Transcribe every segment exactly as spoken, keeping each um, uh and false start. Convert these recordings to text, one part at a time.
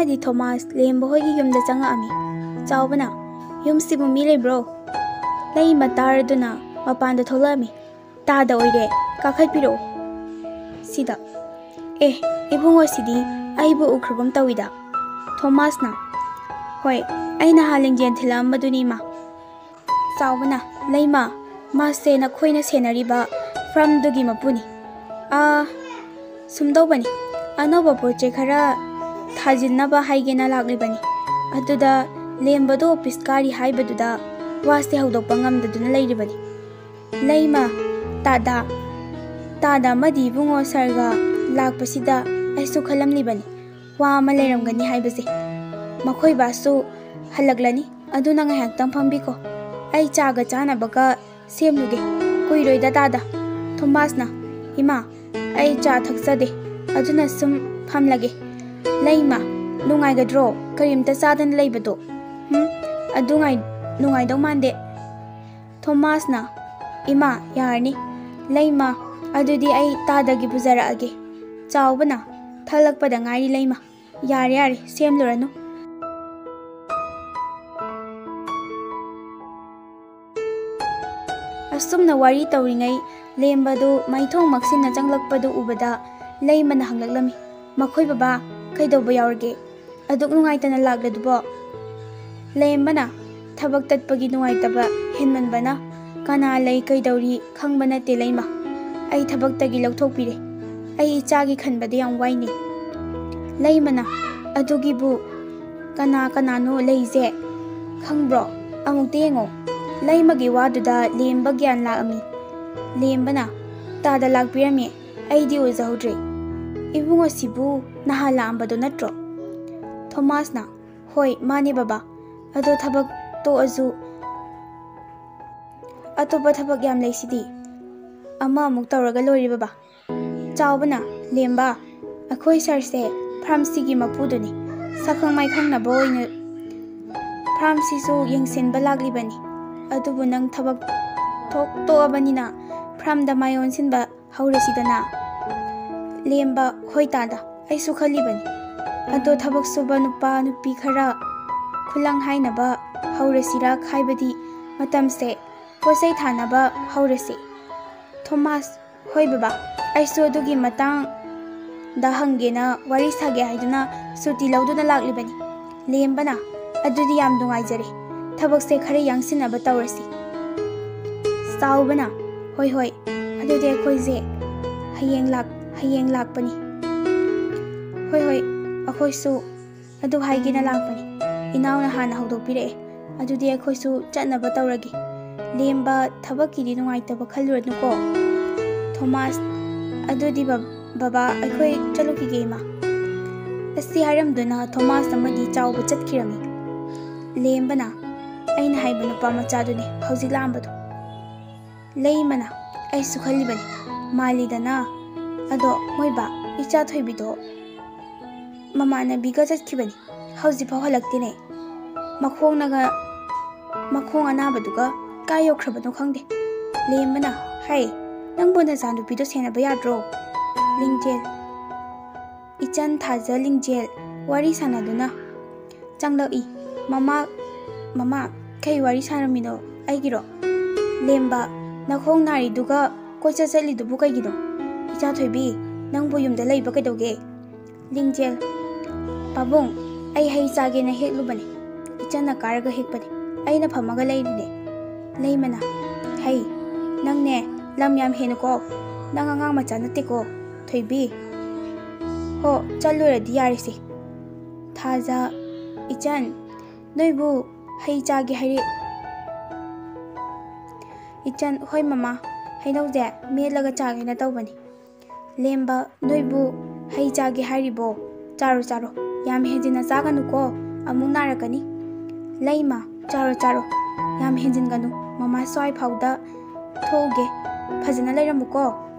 ꯃꯥꯗꯤ ꯊꯣꯃꯥꯁ ꯂꯦꯝꯕ ꯍꯣꯏꯒꯤ ꯌꯨꯝꯗ ꯆꯪꯉꯛꯑꯝꯃꯤ꯫ ꯆꯥꯎꯕꯅ, "ꯌꯨꯝꯁꯤꯕꯨ ꯃꯤ ꯂꯩꯕ꯭ꯔꯣ?" ꯂꯩꯃ ꯇꯥꯔꯗꯨꯅ ꯃꯄꯥꯟꯗ ꯊꯣꯛꯂꯛꯑꯝꯃꯤ꯫ "ꯇꯥꯗ ꯑꯣꯏꯔꯦ, ꯀꯥꯈꯠꯄꯤꯔꯛꯑꯣ ꯁꯤꯗ꯫" "ꯑꯦ, ꯏꯕꯨꯡꯉꯣ, ꯁꯤꯗꯤ ꯑꯩꯕꯨ ꯎꯈ꯭ꯔꯒꯨꯝ ꯇꯧꯏꯗ꯫" ꯊꯣꯃꯥꯁꯅ, "ꯍꯣꯏ, ꯑꯩ ꯅꯍꯥꯟ ꯂꯤꯡꯖꯦꯜ ꯊꯤꯜꯂꯛꯑꯝꯕꯗꯨꯅꯤ, ꯏꯃꯥ꯫" ꯆꯥꯎꯕꯅ, "ꯂꯩꯃ, ꯃꯥꯁꯦ ꯅꯈꯣꯏꯅ ꯁꯦꯟꯅꯔꯤꯕ ꯐꯥꯔꯝꯗꯨꯒꯤ ꯃꯄꯨꯅꯤ꯫ ꯑꯥ, ꯁꯨꯝꯗꯧꯕꯅꯤ, ꯑꯅꯧꯕ ꯄꯣꯠ ꯆꯩ ꯈꯔ ꯊꯥꯖꯤꯟꯅꯕ ꯍꯥꯏꯒꯦꯅ ꯂꯥꯛꯂꯤꯕꯅꯤ꯫ ꯑꯗꯨꯗ ꯂꯦꯝꯕꯗꯣ ꯑꯣꯐꯤꯁ ꯀꯥꯔꯤ ꯍꯥꯏꯕꯗꯨꯗ ꯋꯥꯁꯦ ꯍꯧꯗꯣꯛꯄ ꯉꯝꯗꯗꯨꯅ ꯂꯩꯔꯤꯕꯅꯤ꯫" ꯂꯩꯃ, "ꯇꯥꯗ, ꯇꯥꯗ ꯑꯃꯗꯤ ꯏꯕꯨꯡꯉꯣ ꯁꯥꯔꯒ ꯂꯥꯛꯄꯁꯤꯗ ꯑꯩꯁꯨ ꯈꯜꯂꯝꯂꯤꯕꯅꯤ, ꯋꯥ ꯑꯃ ꯂꯩꯔꯝꯒꯅꯤ ꯍꯥꯏꯕꯁꯦ꯫ ꯃꯈꯣꯏ ꯕꯥꯁꯨ ꯍꯜꯂꯛꯂꯅꯤ, ꯑꯗꯨꯅ ꯉꯥꯏꯍꯥꯛꯇꯪ ꯐꯝꯕꯤꯈꯣ꯫ ꯑꯩ ꯆꯥꯒ ꯆꯥꯅꯕꯒ ꯁꯦꯝꯂꯨꯒꯦ꯫ ꯀꯨꯏꯔꯣꯏꯗ ꯇꯥꯗ꯫" ꯊꯣꯃꯥꯁꯅ, "ꯏꯃꯥ, ꯑꯩ ꯆꯥ ꯊꯛꯆꯗꯦ, ꯑꯗꯨꯅ ꯁꯨꯝ ꯐꯝꯂꯒꯦ꯫" ꯂꯩꯃ, "ꯅꯨꯡꯉꯥꯏꯒꯗ꯭ꯔꯣ ꯀꯔꯤꯝꯇ ꯆꯥꯗꯅ ꯂꯩꯕꯗꯣ? ꯍꯨꯝ? ꯑꯗꯨ ꯉꯥꯏ-, ꯅꯨꯡꯉꯥꯏꯗꯧ ꯃꯥꯟꯗꯦ꯫" ꯊꯣꯃꯥꯁꯅ, "ꯏꯃꯥ, ꯌꯥꯔꯅꯤ꯫" ꯂꯩꯃ, "ꯑꯗꯨꯗꯤ ꯑꯩ ꯇꯥꯗꯒꯤ ꯄꯨꯖꯔꯛꯑꯒꯦ꯫" ꯆꯥꯎꯕꯅ, "ꯊꯛꯂꯛꯄꯗ ꯉꯥꯏꯔꯤ ꯂꯩꯃ꯫ ꯌꯥꯔꯦ, ꯌꯥꯔꯦ, ꯁꯦꯝꯂꯨꯔꯅꯨ꯫" ꯑꯁꯨꯝꯅ ꯋꯥꯔꯤ ꯇꯧꯔꯤꯉꯩ, ꯂꯦꯝꯕꯗꯨ ꯃꯩꯊꯣꯡ ꯃꯛꯁꯤꯟꯅ ꯆꯪꯂꯛꯄꯗꯨ ꯎꯕꯗ ꯂꯩꯃꯅ ꯍꯪꯂꯛꯂꯝꯃꯤ, "ꯃꯈꯣꯏ ꯕꯕꯥ, ꯀꯩꯗꯧꯕ ꯌꯥꯎꯔꯒꯦ? ꯑꯗꯨꯛ ꯅꯨꯡꯉꯥꯏꯇꯅ ꯂꯥꯛꯂꯗꯨꯕꯣ?" ꯂꯦꯝꯕꯅ, "ꯊꯕꯛ ꯇꯠꯄꯒꯤ ꯅꯨꯡꯉꯥꯏꯇꯕ ꯍꯦꯟꯃꯟꯕꯅ ꯀꯅꯥ ꯂꯩ ꯀꯩꯗꯧꯔꯤ ꯈꯪꯕ ꯅꯠꯇꯦ ꯂꯩꯃ꯫ ꯑꯩ ꯊꯕꯛꯇꯒꯤ ꯂꯧꯊꯣꯛꯄꯤꯔꯦ꯫ ꯑꯩ ꯏꯆꯥꯒꯤ ꯈꯟꯕꯗ ꯌꯥꯝ ꯋꯥꯏꯅꯦ꯫" ꯂꯩꯃꯅ, "ꯑꯗꯨꯒꯤꯕꯨ ꯀꯅꯥ ꯀꯅꯥꯅꯣ ꯂꯩꯁꯦ? ꯈꯪꯕ꯭ꯔꯣ? ꯑꯃꯨꯛꯇ ꯌꯦꯡꯉꯣ꯫" ꯂꯩꯃꯒꯤ ꯋꯥꯗꯨꯗ ꯂꯦꯝꯕ ꯒ꯭ꯌꯥꯟ ꯂꯥꯛꯑꯝꯃꯤ꯫ ꯂꯦꯝꯕꯅ, "ꯇꯥꯗ ꯂꯥꯛꯄꯤꯔꯝꯃꯦ, ꯑꯩꯗꯤ ꯎꯖꯍꯧꯗ꯭ꯔꯦ꯫ ꯏꯕꯨꯡꯉꯣꯁꯤꯕꯨ ꯅꯍꯥꯟ ꯂꯥꯛꯑꯝꯕꯗꯣ ꯅꯠꯇ꯭ꯔꯣ?" ꯊꯣꯃꯥꯁꯅ, "ꯍꯣꯏ, ꯃꯥꯅꯦ ꯕꯕꯥ꯫ ꯑꯗꯣ ꯊꯕꯛ ꯇꯣꯛꯑꯁꯨ ꯑꯇꯣꯞꯄ ꯊꯕꯛ ꯌꯥꯝ ꯂꯩꯁꯤꯗꯤ꯫ ꯑꯃ ꯑꯃꯨꯛ ꯇꯧꯔꯒ ꯂꯣꯏꯔꯦ ꯕꯕꯥ꯫" ꯆꯥꯎꯕꯅ, "ꯂꯦꯝꯕ, ꯑꯩꯈꯣꯏ ꯁꯥꯔꯁꯦ ꯐꯥꯔꯝꯁꯤꯒꯤ ꯃꯄꯨꯗꯨꯅꯤ꯫ ꯁꯛꯈꯪ ꯃꯥꯏꯈꯪꯅꯕ ꯑꯣꯏꯅ ꯐꯥꯔꯝꯁꯤꯁꯨ ꯌꯦꯡꯁꯤꯟꯕ ꯂꯥꯛꯂꯤꯕꯅꯤ꯫ ꯑꯗꯨꯕꯨ ꯅꯪ ꯊꯕꯛ ꯊꯣꯛ ꯇꯣꯛꯑꯕꯅꯤꯅ ꯐꯥꯔꯝꯗ ꯃꯥꯏ ꯑꯣꯟꯁꯤꯟꯕ ꯍꯧꯔꯁꯤꯗꯅ꯫" ꯂꯦꯝꯕ, "ꯍꯣꯏ ꯇꯥꯗ, ꯑꯩꯁꯨ ꯈꯜꯂꯤꯕꯅꯤ꯫ ꯑꯗꯣ ꯊꯕꯛ ꯁꯨꯕ ꯅꯨꯄꯥ ꯅꯨꯄꯤ ꯈꯔ ꯈꯨꯂꯪ ꯍꯥꯏꯅꯕ ꯍꯧꯔꯁꯤꯔꯥ, ꯍꯥꯏꯕꯗꯤ ꯃꯇꯝꯁꯦ ꯄꯣꯠ ꯆꯩ ꯊꯥꯅꯕ ꯍꯧꯔꯁꯤ꯫ ꯊꯣꯃꯥꯁ, ꯍꯣꯏ ꯕꯕꯥ, ꯑꯩꯁꯨ ꯑꯗꯨꯒꯤ ꯃꯇꯥꯡꯗ ꯍꯪꯒꯦꯅ ꯋꯥꯔꯤ ꯁꯥꯒꯦ ꯍꯥꯏꯗꯨꯅ ꯁꯨꯇꯤ ꯂꯧꯗꯨꯅ ꯂꯥꯛꯂꯤꯕꯅꯤ꯫ ꯂꯦꯝꯕꯅ, ꯑꯗꯨꯗꯤ ꯌꯥꯝ ꯅꯨꯡꯉꯥꯏꯖꯔꯦ, ꯊꯕꯛꯁꯦ ꯈꯔ ꯌꯥꯡꯁꯤꯟꯅꯕ ꯇꯧꯔꯁꯤ꯫ ꯆꯥꯎꯕꯅ, ꯍꯣꯏ ꯍꯣꯏ, ꯑꯗꯨꯗꯤ ꯑꯩꯈꯣꯏꯁꯦ ꯍꯌꯦꯡ ꯂꯥꯛ ꯍꯌꯦꯡ ꯂꯥꯛꯄꯅꯤ꯫ ꯍꯣꯏ ꯍꯣꯏ, ꯑꯩꯈꯣꯏꯁꯨ ꯑꯗꯨ ꯍꯥꯏꯒꯦꯅ ꯂꯥꯛꯄꯅꯤ꯫ ꯏꯅꯥꯎꯅ ꯍꯥꯟꯅ ꯍꯧꯗꯣꯛꯄꯤꯔꯛꯑꯦ꯫ ꯑꯗꯨꯗꯤ ꯑꯩꯈꯣꯏꯁꯨ ꯆꯠꯅꯕ ꯇꯧꯔꯒꯦ꯫ ꯂꯦꯝꯕ, ꯊꯕꯛꯀꯤꯗꯤ ꯅꯨꯡꯉꯥꯏꯇꯕ ꯈꯜꯂꯨꯔꯅꯨꯀꯣ꯫ ꯊꯣꯃꯥꯁ, ꯑꯗꯨꯗꯤ ꯕ-, ꯕꯕꯥ, ꯑꯩꯈꯣꯏ ꯆꯠꯂꯨꯈꯤꯒꯦ ꯏꯃꯥ꯫ ꯑꯁꯤ ꯍꯥꯏꯔꯝꯗꯨꯅ ꯊꯣꯃꯥꯁ ꯑꯃꯗꯤ ꯆꯥꯎꯕ ꯆꯠꯈꯤꯔꯝꯃꯤ꯫ ꯂꯦꯝꯕꯅ, ꯑꯩꯅ ꯍꯥꯏꯕ ꯅꯨꯄꯥ ꯃꯆꯥꯗꯨꯅꯤ ꯍꯧꯖꯤꯛ ꯂꯥꯛꯑꯝꯕꯗꯣ꯫ ꯂꯩꯃꯅ, ꯑꯩꯁꯨ ꯈꯜꯂꯤꯕꯅꯤ, ꯃꯥꯜꯂꯤꯗꯅ꯫ ꯑꯗꯣ ꯃꯣꯏ ꯕꯥ, ꯏꯆꯥ ꯊꯣꯏꯕꯤꯗꯣ ꯃꯃꯥꯟꯅꯕꯤꯒ ꯆꯠꯈꯤꯕꯅꯤ, ꯍꯧꯖꯤꯛꯐꯥꯎ ꯍꯜꯂꯛꯇꯦꯅꯦ꯫ ꯃꯈꯣꯡꯅꯒ, ꯃꯈꯣꯡ ꯑꯅꯥꯕꯗꯨꯒ ꯀꯥꯏ ꯌꯧꯈ꯭ꯔꯕꯅꯣ ꯈꯪꯗꯦ꯫ ꯂꯦꯝꯕꯅ, ꯍꯥꯏ, ꯅꯪꯕꯨ ꯅꯆꯥꯅꯨꯄꯤꯗꯣ ꯁꯦꯟꯅꯕ ꯌꯥꯗ꯭ꯔꯣ? ꯂꯤꯡꯖꯦꯜ, ꯏꯆꯟ ꯊꯥꯖ ꯂꯤꯡꯖꯦꯜ ꯋꯥꯔꯤ ꯁꯥꯟꯅꯗꯨꯅ ꯆꯪꯂꯛꯏ꯫ ꯃꯃꯥ, ꯃꯃꯥ, ꯀꯩ ꯋꯥꯔꯤ ꯁꯥꯔꯝꯃꯤꯅꯣ? ꯑꯩꯒꯤꯔꯣ? ꯂꯦꯝꯕ, ꯅꯈꯣꯡ ꯅꯥꯔꯤꯗꯨꯒ ꯀꯣꯏꯆꯠ ꯆꯠꯂꯤꯗꯨꯕꯨ ꯀꯩꯒꯤꯅꯣ? ꯏꯆꯥ ꯊꯣꯏꯕꯤ, ꯅꯪꯕꯨ ꯌꯨꯝꯗ ꯂꯩꯕ ꯀꯩꯗꯧꯒꯦ? ꯂꯤꯡꯖꯦꯜ, ꯄꯥꯕꯨꯡ, ꯑꯩ ꯍꯩ ꯆꯥꯒꯦꯅ ꯍꯦꯛꯂꯨꯕꯅꯦ꯫ ꯏꯆꯟꯅ ꯀꯥꯔꯒ ꯍꯦꯛꯄꯅꯦ꯫ ꯑꯩꯅ ꯐꯝꯃꯒ ꯂꯩꯔꯤꯅꯦ꯫ ꯂꯩꯃꯅ, ꯍꯩ, ꯅꯪꯅꯦ ꯂꯝ ꯌꯥꯝ ꯍꯦꯟꯅꯨꯀꯣ꯫ ꯅꯪ ꯑꯉꯥꯡ ꯃꯆꯥ ꯅꯠꯇꯦꯀꯣ, ꯊꯣꯏꯕꯤ꯫ ꯍꯣ, ꯆꯠꯂꯨꯔꯗꯤ ꯌꯥꯔꯦꯁꯦ꯫ ꯊꯥꯖ, ꯏꯆꯟ, ꯅꯣꯏꯕꯨ ꯍꯩ ꯆꯥꯒꯦ ꯍꯥꯏꯔꯦ꯫ ꯏꯆꯟ, ꯍꯣꯏ ꯃꯃꯥ, ꯍꯩꯅꯧꯁꯦ ꯃꯦꯠꯂꯒ ꯆꯥꯒꯦꯅ ꯇꯧꯕꯅꯤ꯫ ꯂꯦꯝꯕ, ꯅꯣꯏꯕꯨ ꯍꯩ ꯆꯥꯒꯦ ꯍꯥꯏꯔꯤꯕꯣ? ꯆꯥꯔꯣ, ꯆꯥꯔꯣ, ꯌꯥꯝ ꯍꯦꯟꯖꯤꯟꯅ ꯆꯥꯒꯅꯨꯀꯣ, ꯑꯃꯨꯛ ꯅꯥꯔꯛꯀꯅꯤ꯫ ꯂꯩꯃ, ꯆꯥꯔꯣ, ꯆꯥꯔꯣ, ꯌꯥꯝ ꯍꯦꯟꯖꯤꯟꯒꯅꯨ, ꯃꯃꯥ ꯁ꯭ꯋꯥꯏ ꯐꯥꯎꯗ ꯊꯣꯛꯎꯒꯦ, ꯐꯖꯅ ꯂꯩꯔꯝꯃꯨꯀꯣ꯫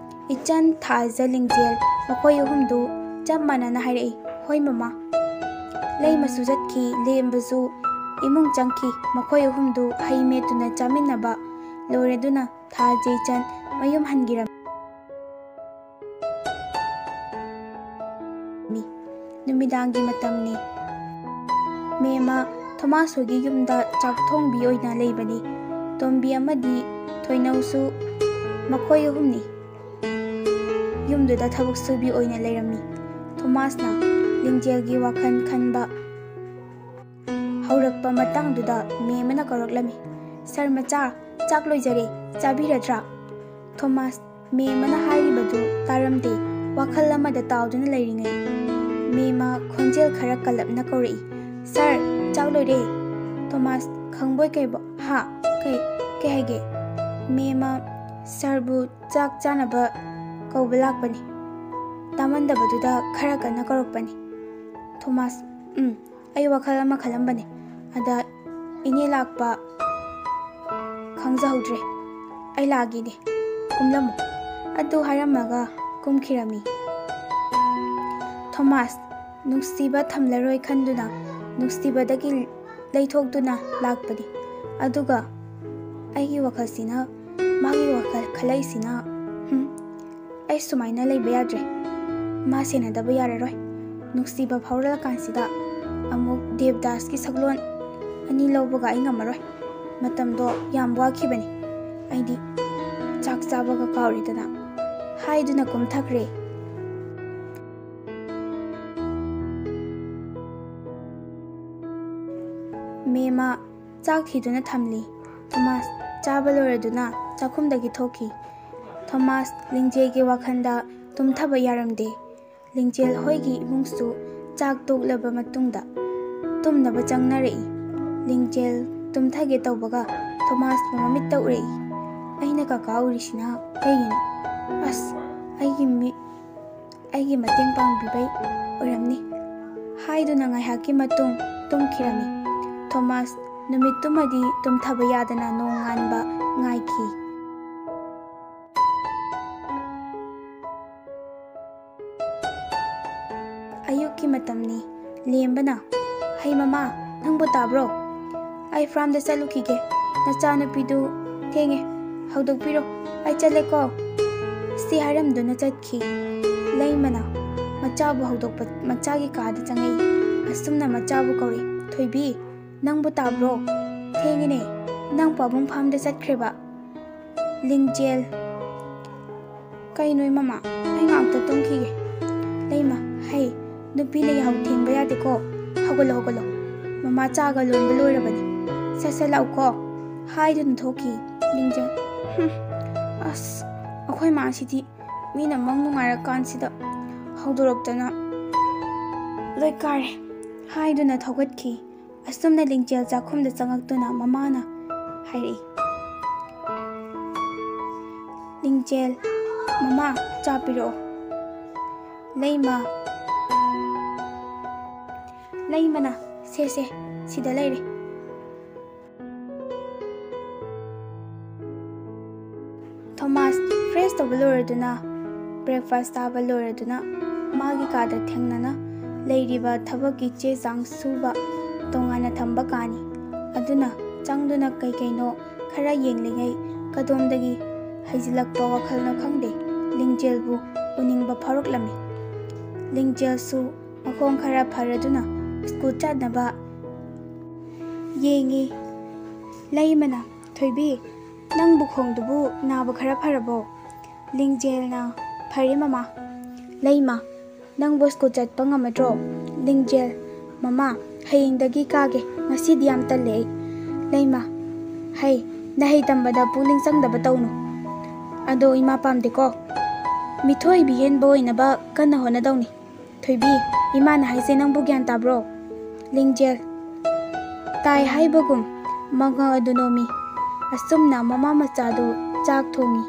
ꯏꯆꯟ, ꯊꯥꯖ, ꯂꯤꯡꯖꯦꯜ ꯃꯈꯣꯏ ꯑꯍꯨꯝꯗꯨ ꯆꯞ ꯃꯥꯟꯅꯅ ꯍꯥꯏꯔꯛꯏ, ꯍꯣꯏ ꯃꯃꯥ꯫ ꯂꯩꯃꯁꯨ ꯆꯠꯈꯤ, ꯂꯦꯝꯕꯁꯨ ꯏꯃꯨꯡ ꯆꯪꯈꯤ, ꯃꯈꯣꯏ ꯑꯍꯨꯝꯗꯨ ꯍꯩ ꯃꯦꯠꯇꯨꯅ ꯆꯥꯃꯤꯟꯅꯕ ꯂꯣꯏꯔꯗꯨꯅ ꯊꯥꯖ, ꯏꯆꯟ ꯃꯌꯨꯝ ꯍꯟꯈꯤꯔꯝꯃꯤ꯫ ꯅꯨꯃꯤꯗꯥꯡꯒꯤ ꯃꯇꯝꯅꯤ꯫ ꯃꯦꯝꯃ ꯊꯣꯃꯥꯁ ꯍꯣꯏꯒꯤ ꯌꯨꯝꯗ ꯆꯥꯛ ꯊꯣꯡꯕꯤ ꯑꯣꯏꯅ ꯂꯩꯕꯅꯤ꯫ ꯇꯣꯝꯕꯤ ꯑꯃꯗꯤ ꯊꯣꯏꯅꯧꯁꯨ ꯃꯈꯣꯏ ꯑꯍꯨꯝꯅꯤ ꯌꯨꯝꯗꯨꯗ ꯊꯕꯛ ꯁꯨꯕꯤ ꯑꯣꯏꯅ ꯂꯩꯔꯝꯃꯤ꯫ ꯊꯣꯃꯥꯁꯅ ꯂꯤꯡꯖꯦꯜꯒꯤ ꯋꯥꯈꯜ ꯈꯟꯕ ꯍꯧꯔꯛꯄ ꯃꯇꯥꯡꯗꯨꯗ ꯃꯦꯝꯃꯅ ꯀꯧꯔꯛꯂꯝꯃꯤ, "ꯁꯥꯔ ꯃꯆꯥ, ꯆꯥꯛ ꯂꯣꯏꯖꯔꯦ, ꯆꯥꯕꯤꯔꯗ꯭ꯔꯥ?" ꯊꯣꯃꯥꯁ ꯃꯦꯝꯃꯅ ꯍꯥꯏꯔꯤꯕꯗꯨ ꯇꯥꯔꯝꯗꯦ꯫ ꯋꯥꯈꯜ ꯑꯃꯗ ꯇꯥꯎꯗꯨꯅ ꯂꯩꯔꯤꯉꯩ ꯃꯦꯝꯃ ꯈꯣꯟꯖꯦꯜ ꯈꯔ ꯀꯜꯂꯞꯅ ꯀꯧꯔꯛꯏ, "ꯁꯥꯔ, ꯆꯥꯛ ꯂꯣꯏꯔꯦ!" ꯊꯣꯃꯥꯁ ꯈꯪꯕꯣꯏ ꯀꯩꯕꯣꯏ, "ꯍꯥ? ꯀꯩ, ꯀꯩ ꯍꯥꯏꯒꯦ?" ꯃꯦꯝꯃ ꯁꯥꯔꯕꯨ ꯆꯥꯛ ꯆꯥꯅꯕ ꯀꯧꯕ ꯂꯥꯛꯄꯅꯤ꯫ ꯇꯥꯃꯟꯗꯕꯗꯨꯗ ꯈꯔ ꯀꯟꯅ ꯀꯧꯔꯛꯄꯅꯤ꯫ ꯊꯣꯃꯥꯁ, "ꯎꯝ, ꯑꯩ ꯋꯥꯈꯜ ꯑꯃ ꯈꯜꯂꯝꯕꯅꯦ꯫ ꯑꯗ ꯏꯅꯦ ꯂꯥꯛꯄ ꯈꯪꯖꯍꯧꯗ꯭ꯔꯦ꯫ ꯑꯩ ꯂꯥꯛꯑꯒꯦꯅꯦ꯫ ꯀꯨꯝꯂꯝꯃꯨ꯫" ꯑꯗꯨ ꯍꯥꯏꯔꯝꯃꯒ ꯀꯨꯝꯈꯤꯔꯝꯃꯤ꯫ ꯊꯣꯃꯥꯁ ꯅꯨꯡꯁꯤꯕ ꯊꯝꯂꯔꯣꯏ ꯈꯟꯗꯨꯅ ꯅꯨꯡꯁꯤꯕꯗꯒꯤ ꯂꯩꯊꯣꯛꯇꯨꯅ ꯂꯥꯛꯄꯅꯤ꯫ ꯑꯗꯨꯒ ꯑꯩꯒꯤ ꯋꯥꯈꯜꯁꯤꯅ ꯃꯥꯒꯤ ꯋꯥꯈꯜ ꯈꯜꯂꯛꯏꯁꯤꯅ, ꯍꯨꯝ, ꯑꯩ ꯁꯨꯃꯥꯏꯅ ꯂꯩꯕ ꯌꯥꯗ꯭ꯔꯦ꯫ ꯃꯥ ꯁꯦꯟꯅꯗꯕ ꯌꯥꯔꯔꯣꯏ꯫ ꯅꯨꯡꯁꯤꯕ ꯐꯥꯎꯔꯛꯂꯀꯥꯟꯁꯤꯗ ꯑꯃꯨꯛ ꯗꯦꯕꯗꯥꯁꯀꯤ ꯁꯛꯂꯣꯟ ꯑꯅꯤ ꯂꯧꯕꯒ ꯑꯩ ꯉꯝꯃꯔꯣꯏ꯫ ꯃꯇꯝꯗꯣ ꯌꯥꯝ ꯋꯥꯈꯤꯕꯅꯤ꯫ ꯑꯩꯗꯤ ꯆꯥꯛ ꯆꯥꯕꯒ ꯀꯥꯎꯔꯦꯗꯅ ꯍꯥꯏꯗꯨꯅ ꯀꯨꯝꯊꯈ꯭ꯔꯦ꯫ ꯃꯦꯝꯃ ꯆꯥꯛ ꯊꯤꯗꯨꯅ ꯊꯝꯂꯤ꯫ ꯊꯣꯃꯥꯁ ꯆꯥꯕ ꯂꯣꯏꯔꯗꯨꯅ ꯆꯥꯛꯈꯨꯝꯗꯒꯤ ꯊꯣꯛꯈꯤ꯫ ꯊꯣꯃꯥꯁ ꯂꯤꯡꯖꯦꯜꯒꯤ ꯋꯥꯈꯜꯗ ꯇꯨꯝꯊꯕ ꯌꯥꯔꯝꯗꯦ꯫ ꯂꯤꯡꯖꯦꯜ ꯍꯣꯏꯒꯤ ꯏꯃꯨꯡꯁꯨ ꯆꯥꯛ ꯇꯣꯛꯂꯕ ꯃꯇꯨꯡꯗ ꯇꯨꯝꯅꯕ ꯆꯪꯅꯔꯛꯏ꯫ ꯂꯤꯡꯖꯦꯜ ꯇꯨꯝꯊꯒꯦ ꯇꯧꯕꯒ ꯊꯣꯃꯥꯁꯄꯨ ꯃꯃꯤꯠꯇ ꯎꯔꯛꯏ꯫ "ꯑꯩꯅ ꯀꯀꯥ ꯎꯔꯤꯁꯤꯅ ꯀꯩꯒꯤꯅꯣ? ꯑꯁ, ꯑꯩꯒꯤ ꯃꯤ, ꯑꯩꯒꯤ ꯃꯇꯦꯡ ꯄꯥꯡꯕꯤꯕꯩ ꯑꯣꯏꯔꯝꯅꯤ" ꯍꯥꯏꯗꯨꯅ ꯉꯥꯏꯍꯥꯛꯀꯤ ꯃꯇꯨꯡ ꯇꯨꯝꯈꯤꯔꯝꯃꯤ꯫ ꯊꯣꯃꯥꯁ ꯅꯨꯃꯤꯠꯇꯨꯃꯗꯤ ꯇꯨꯝꯊꯕ ꯌꯥꯗꯅ ꯅꯣꯡꯉꯥꯟꯕ ꯉꯥꯏꯈꯤ꯫ ꯑꯌꯨꯛꯀꯤ ꯃꯇꯝꯅꯤ꯫ ꯂꯦꯝꯕꯅ, "ꯍꯩ ꯃꯃꯥ, ꯅꯪꯕꯨ ꯇꯥꯕ꯭ꯔꯣ? ꯑꯩ ꯐꯥꯔꯝꯗ ꯆꯠꯂꯨꯈꯤꯒꯦ꯫ ꯅꯆꯥꯅꯨꯄꯤꯗꯨ ꯊꯦꯡꯉꯦ, ꯍꯧꯗꯣꯛꯄꯤꯔꯣ꯫ ꯑꯩ ꯆꯠꯂꯦꯀꯣ꯫" ꯁꯤ ꯍꯥꯏꯔꯝꯗꯨꯅ ꯆꯠꯈꯤ꯫ ꯂꯩꯃꯅ, ꯃꯆꯥꯕꯨ ꯍꯧꯗꯣꯛꯄ ꯃꯆꯥꯒꯤ ꯀꯥꯗ ꯆꯪꯉꯛꯏ꯫ ꯑꯁꯨꯝꯅ ꯃꯆꯥꯕꯨ ꯀꯧꯔꯛꯏ, "ꯊꯣꯏꯕꯤ, ꯅꯪꯕꯨ ꯇꯥꯕ꯭ꯔꯣ? ꯊꯦꯡꯉꯤꯅꯦ, ꯅꯪ ꯄꯥꯕꯨꯡ ꯐꯥꯝꯗ ꯆꯠꯈ꯭ꯔꯦꯕ?" ꯂꯤꯡꯖꯦꯜ, "ꯀꯩꯅꯣ ꯏꯃꯥ, ꯑꯩ ꯉꯥꯛꯇ ꯇꯨꯝꯈꯤꯒꯦ꯫" ꯂꯩꯃ, "ꯍꯩ, ꯅꯨꯄꯤꯅ ꯌꯥꯍꯧ ꯊꯦꯡꯕ ꯌꯥꯗꯦꯀꯣ꯫ ꯍꯧꯒꯠꯂꯣ, ꯍꯧꯒꯠꯂꯣ꯫ ꯃꯃꯥ ꯆꯥꯒ ꯂꯣꯟꯕ ꯂꯣꯏꯔꯕꯅꯤ꯫ ꯁꯠ ꯁꯠ ꯂꯥꯛꯎꯀꯣ꯫" ꯍꯥꯏꯗꯨꯅ ꯊꯣꯛꯈꯤ꯫ ꯂꯤꯡꯖꯦꯜ, "ꯍꯨꯝ, ꯑꯁ, ꯑꯩꯈꯣꯏ ꯃꯥꯁꯤꯗꯤ ꯃꯤꯅ ꯃꯪ ꯅꯨꯡꯉꯥꯏꯔꯀꯥꯟꯁꯤꯗ ꯍꯧꯗꯣꯔꯛꯇꯅ ꯂꯣꯏ ꯀꯥꯔꯦ꯫" ꯍꯥꯏꯗꯨꯅ ꯊꯧꯒꯠꯈꯤ꯫ ꯑꯁꯨꯝꯅ ꯂꯤꯡꯖꯦꯜ ꯆꯥꯛꯈꯨꯝꯗ ꯆꯪꯉꯛꯇꯨꯅ ꯃꯃꯥꯅ ꯍꯥꯏꯔꯛꯏ, "ꯂꯤꯡꯖꯦꯜ, ꯃꯃꯥ, ꯆꯥ ꯄꯤꯔꯛꯑꯣ꯫" ꯂꯩꯃ, ꯂꯩꯃꯅ, "ꯁꯦ, ꯁꯦ, ꯁꯤꯗ ꯂꯩꯔꯦ꯫" ꯊꯣꯃꯥꯁ fresh ꯇꯧꯕ ꯂꯣꯏꯔꯗꯨꯅ, breakfast ꯆꯥꯕ ꯂꯣꯏꯔꯗꯨꯅ, ꯃꯥꯒꯤ ꯀꯥꯗ ꯊꯦꯡꯅꯅ ꯂꯩꯔꯤꯕ ꯊꯕꯛꯀꯤ ꯆꯦ ꯆꯥꯡ ꯁꯨꯕ ꯇꯣꯉꯥꯟꯅ ꯊꯝꯕ ꯀꯥꯅꯤ꯫ ꯑꯗꯨꯅ ꯆꯪꯗꯨꯅ ꯀꯩ ꯀꯩꯅꯣ ꯈꯔ ꯌꯦꯡꯂꯤꯉꯩ, ꯀꯗꯣꯝꯗꯒꯤ ꯍꯩꯖꯤꯜꯂꯛꯄ ꯋꯥꯈꯜꯅꯣ ꯈꯪꯗꯦ, ꯂꯤꯡꯖꯦꯜꯕꯨ ꯎꯅꯤꯡꯕ ꯐꯥꯎꯔꯛꯂꯝꯃꯤ꯫ ꯂꯤꯡꯖꯦꯜꯁꯨ ꯃꯈꯣꯡ ꯈꯔ ꯐꯔꯗꯨꯅ ꯁ꯭ꯀꯨꯜ ꯆꯠꯅꯕ ꯌꯦꯡꯉꯤ꯫ ꯂꯩꯃꯅ, "ꯊꯣꯏꯕꯤ, ꯅꯪꯕꯨ ꯈꯣꯡꯗꯨꯕꯨ ꯅꯥꯕ ꯈꯔ ꯐꯔꯕꯣ?" ꯂꯤꯡꯖꯦꯜꯅ, "ꯐꯔꯦ ꯃꯃꯥ꯫" ꯂꯩꯃ, "ꯅꯪꯕꯨ ꯁ꯭ꯀꯨꯜ ꯆꯠꯄ ꯉꯝꯃꯗ꯭ꯔꯣ?" ꯂꯤꯡꯖꯦꯜ, "ꯃꯃꯥ, ꯍꯌꯦꯡꯗꯒꯤ ꯀꯥꯒꯦ, ꯉꯁꯤꯗꯤ ꯌꯥꯝ ꯇꯜꯂꯦ ꯑꯩ꯫" ꯂꯩꯃ, "ꯍꯩ, ꯅꯍꯩ ꯇꯝꯕꯗ ꯄꯨꯛꯅꯤꯡ ꯆꯪꯗꯕ ꯇꯧꯅꯨ꯫ ꯑꯗꯣ ꯏꯃꯥ ꯄꯥꯝꯗꯦꯀꯣ꯫ ꯃꯤꯊꯣꯏ ꯃꯤꯍꯦꯟꯕ ꯑꯣꯏꯅꯕ ꯀꯟꯅ ꯍꯣꯠꯅꯗꯧꯅꯤ꯫ ꯊꯣꯏꯕꯤ, ꯏꯃꯥꯅ ꯍꯥꯏꯁꯦ ꯅꯪꯕꯨ ꯒ꯭ꯌꯥꯟ ꯇꯥꯕ꯭ꯔꯣ?" ꯂꯤꯡꯖꯦꯜ, "ꯇꯥꯏ ꯍꯥꯏꯕꯒꯨꯝ ꯃꯉꯛ ꯑꯗꯨ ꯅꯣꯝꯃꯤ꯫" ꯑꯁꯨꯝꯅ ꯃꯃꯥ ꯃꯆꯥꯗꯨ ꯆꯥꯛ ꯊꯣꯡꯉꯤ꯫